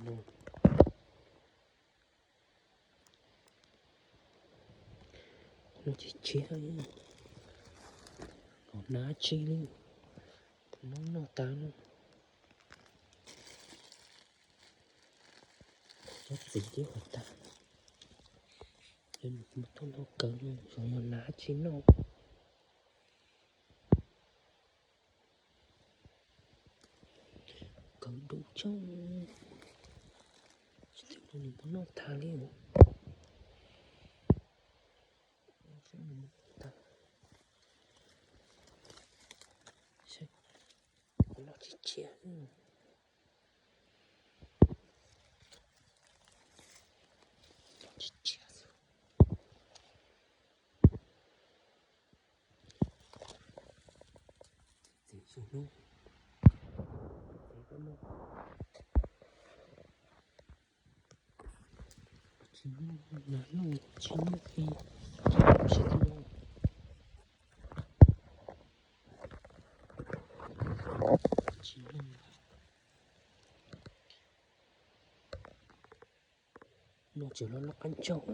Noj tshiab tshiab, los hnav tsi li, noj noj tas no. Cov txiv twb hais tas, mus tuaj noj kawg no, zoo mus hnav tsi noj. Kawg dub tshaj, tsis tau nws muab noj tag li. Noj tshiab tshiab, noj tshiab tshiab xwb. Txiv tsis hnub, txiv koj noj, tsis hnub, tsis hnub, tsis hnub, tsis hnub. Noj tsis los loj qab ntsaug.